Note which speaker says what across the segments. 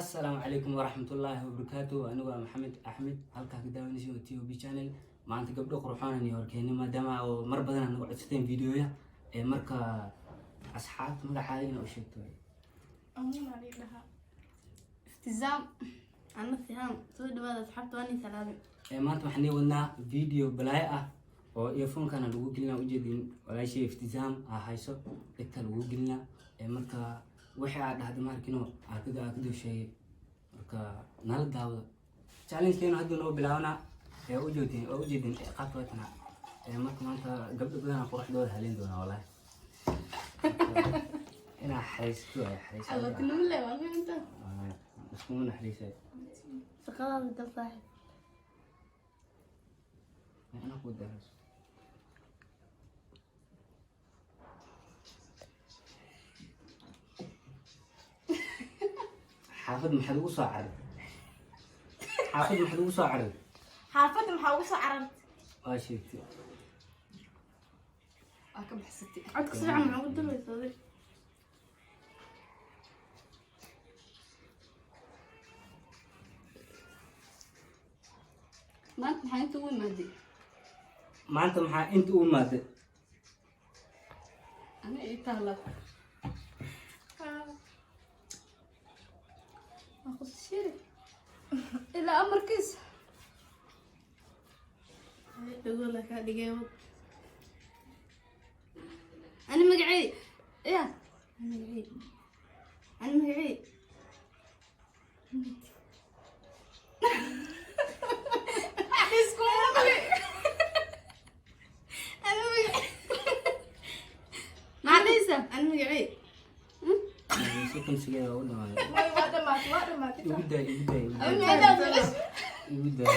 Speaker 1: Asalaamu calaykum waraxmatullaahi wabarakaatu. Anigu waa Maxamed Axmed, halkaa ka daawanaysa waa TOB channel. Maanta gabdho qurxoonan iyo horkeena, maadaama oo mar badan aad nagu codsateen videoya ee. Marka asxaabta magacaaga inaa u sheegto.
Speaker 2: Amuun aa dhahaa.
Speaker 3: Iftisaam. Anna Sihaam. Soo dhawaada asxaabta, waan idin salaamay.
Speaker 1: Ee maanta waxaan nii wadnaa video balaayo ah oo earphone-kana lagu gelinaa. Ujeedin walaashay Iftisaam aa hayso, dhegta lagu gelinaa. Ee marka wixii aa dhahda maarkino aakada sheegay. Marka nala daawada challenge-keenu hadda noo bilaabana. Ee ujeedin oo ujeedin qaabka watana. Ee marka maanta gabdho badan quruxdooda haleyn doonaa, wallahi inaa xariisto ay xariisto.
Speaker 3: Cadotinimo leh waa inta.
Speaker 1: Iskuma naxariisay.
Speaker 3: Shaqadaada gal, saaxiib.
Speaker 1: Inaa ku dahayso. Xaafad maxaad ugu soo cararay? Xaafad maxaad ugu soo cararay?
Speaker 2: Xaafadda maxaa ugu soo carartay?
Speaker 1: Waa sheegtay.
Speaker 3: Waa ka baxsatay. Codka si fiican maxaa ugu dubaysa adig? Maanta maxaa inta ugu imaaday?
Speaker 1: Maanta maxaa inta u imaaday?
Speaker 3: Ana ii taala. Waa qosashiri. Ilaa amarkiisa. Dhagola kaa dhigay. Ani magacay ya, ani magacay, ani magacay. Isku maqli. Ani magacay maxaa dhahaysaa? Ani magacay.
Speaker 1: Sekonsigeeda u dhamaaday.
Speaker 2: Way waa dhamaatay, waa dhamaatay.
Speaker 1: Igu daa, igu daa, igu
Speaker 3: Ani
Speaker 1: daa.
Speaker 3: magacay.
Speaker 1: Igu daa,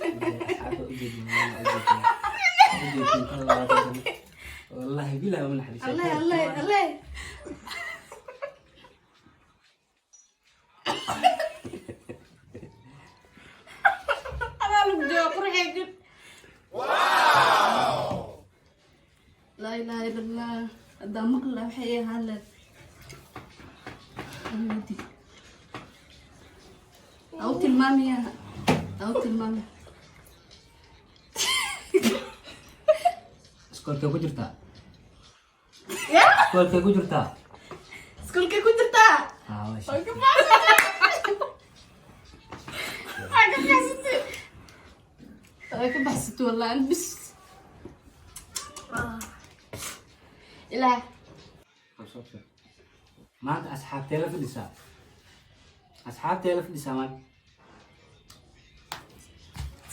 Speaker 1: igu daa. Asxaabta ujeedin, ujeedin, ujeedin tan labaatan. Wallahi bilahi uma naxariisay.
Speaker 3: Allah Allah Allah. Adaa lagu jooga qurxay gud. Laa ilaaha illa Allah. Haddaa maqla waxay ahaan lahayd. Awoodi. Au tilmaamaya. Au tilmaamaya.
Speaker 1: Iskoolkee ku jirtaa? Iskoolkee ku jirtaa?
Speaker 2: Iskuulkay ku jirtaa?
Speaker 1: Haa, waa
Speaker 2: Way
Speaker 1: sheegtay.
Speaker 2: ka baxsatay. Waa ka baxsatay.
Speaker 3: Way ka baxsatay wallahi bis. Ilaah.
Speaker 1: Maanta asxaabtee la fadhisaa? Asxaabtee la fadhisaa maanta?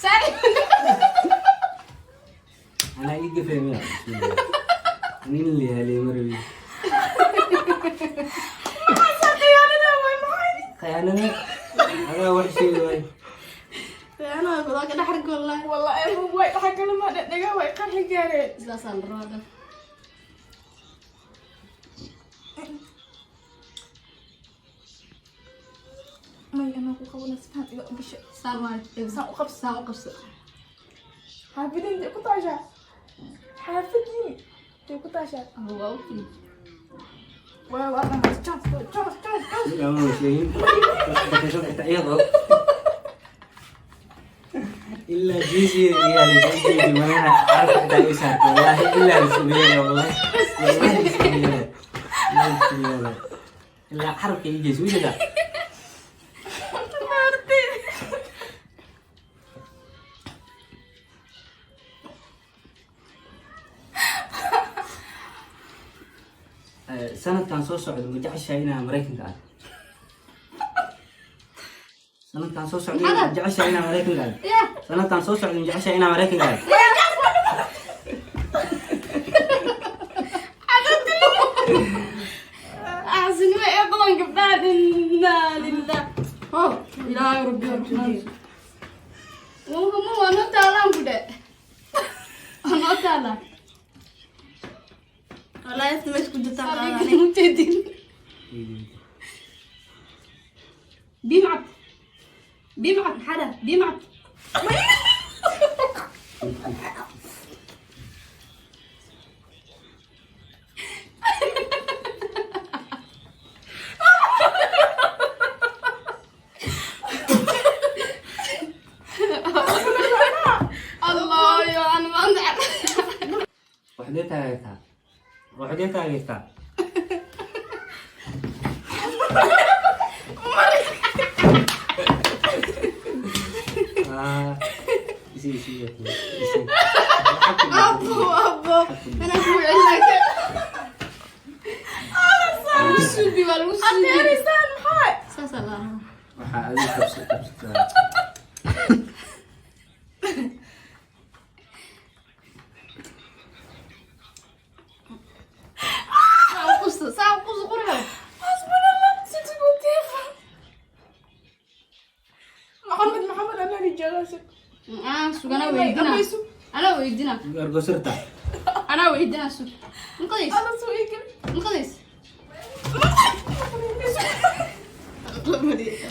Speaker 3: Sari.
Speaker 1: Anaa ii gafay miya? Bismillah. Nin lihaley marabi.
Speaker 2: Maxaa khiyaanada way maxay?
Speaker 1: Khiyaanada adaa wax sheegi waayo.
Speaker 3: Khiyaanada waa ka dhex arko wallahi.
Speaker 2: Wallahi way dhaxa kale ma dhadhaga way qarxi gaareen.
Speaker 3: Sidaasaan la rabaa dhan.
Speaker 2: May anaa ku qabana si fiican iga gashay.
Speaker 3: Saan waay.
Speaker 2: Saan u qabso.
Speaker 3: Saan u qabso.
Speaker 2: Xaafadin intee ku taashaa? Xaafadin intee ku taashaa?
Speaker 3: Waa u timi.
Speaker 2: Waa waa dhamaatay. Chance, chance, chance, chance.
Speaker 1: Lama sheegin daqiiqad xitaa iyadoo ilaa jinsiga iyo jeedi manaha carabka xitaa ii saartay. Wallahi ilaa lismeeyay, wallahi wallahi lismeeyay, lismeeyay ilaa carabka ii geysa wajida. Sanadkan soo socda ma jeceshahay inaa Maraykanka aado? Sanadkan soo socda ma jeceshahay inaa Maraykanka aado?
Speaker 3: Ya.
Speaker 1: Sanadkan soo socda ma jeceshahay inaa Maraykanka aado?
Speaker 3: Axsinimo ee qaban gabdhaha, inaa lilah. Ho, ilaahay rabbi raxmaan. Wuxuu waa noo taalaan ku dhe. Waa noo taalaa.
Speaker 4: Wallahi inta meesha ku jirtaan
Speaker 3: Adiga
Speaker 4: qaadanay.
Speaker 3: Ujeedin. Bimcad. Bimcad maxaa dhaha? Bimcad.
Speaker 1: Taageertaa? Kooxdee taageertaa? Ah, isi isi isi.
Speaker 3: Abo, abo, anaa kugu celinaa. Lagu suubi, waa lagu suubi.
Speaker 2: Adeerisaan maxaa?
Speaker 3: Saasaa la ahaa.
Speaker 1: Waxaa adiga qabso, qabsataa.
Speaker 3: Saa u qusta, saa u qusta, qurxo.
Speaker 2: Xasbunallah, sidigu tiifa. Maxamed, Maxamed, anaa rijaalaasi.
Speaker 3: Ah, sug, anaa weydina. Anaa weydina.
Speaker 1: Argosirta.
Speaker 3: Anaa weydina, sug. Maqadays?
Speaker 2: Alla suu igal.
Speaker 3: Maqadays?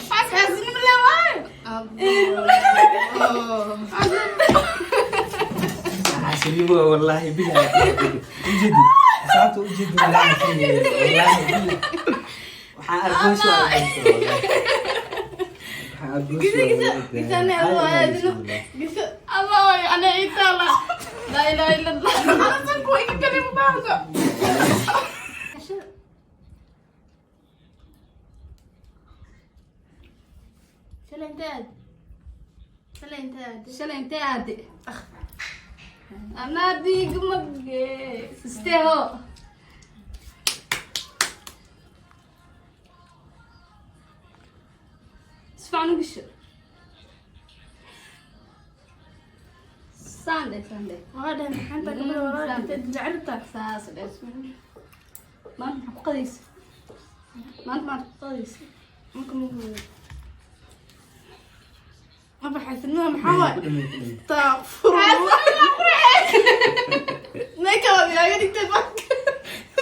Speaker 3: Xaasxaasinimo le waayo.
Speaker 1: Xasilimo, wallahi billahi. Ujeedi. Sababta ujeedi, wallahi wallahi billahi. Waxaan argos waa. Waxaan argos.
Speaker 3: Allah waayo, anaa itaala. Laa ilaaha illa Allah.
Speaker 2: Alasan kuwa iga galay mubaaraka.
Speaker 4: Shalay intee aad? Shalay intee aad?
Speaker 3: Shalay intee aade? Anaa diiga mage sisteho. Si fiican u gasho. Saan dheh, saan dheh.
Speaker 4: Waa dheh, maxanta gabadha walaa intee jecelta.
Speaker 3: Saas dheh. Maanta maxaa ku qadaysa? Maanta maxaad ku qadaysa?
Speaker 4: Marka ma hubo.
Speaker 2: Aba, xasilnimada maxaa waay? Astaghfirullah. Makeup aad igaaga dhigtay marka.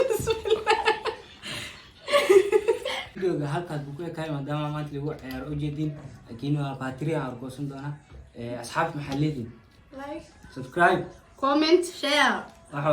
Speaker 2: Bismillah.
Speaker 1: Videoga halkaas buu ku ekaay, maadaama maanta lagu ciyaaro ujeedin, laakiin waa baatiri aan argoosan doonaa. Asxaabta maxaa leediin?
Speaker 2: Like.
Speaker 1: Subscribe.
Speaker 3: Comment, share.
Speaker 1: Waxa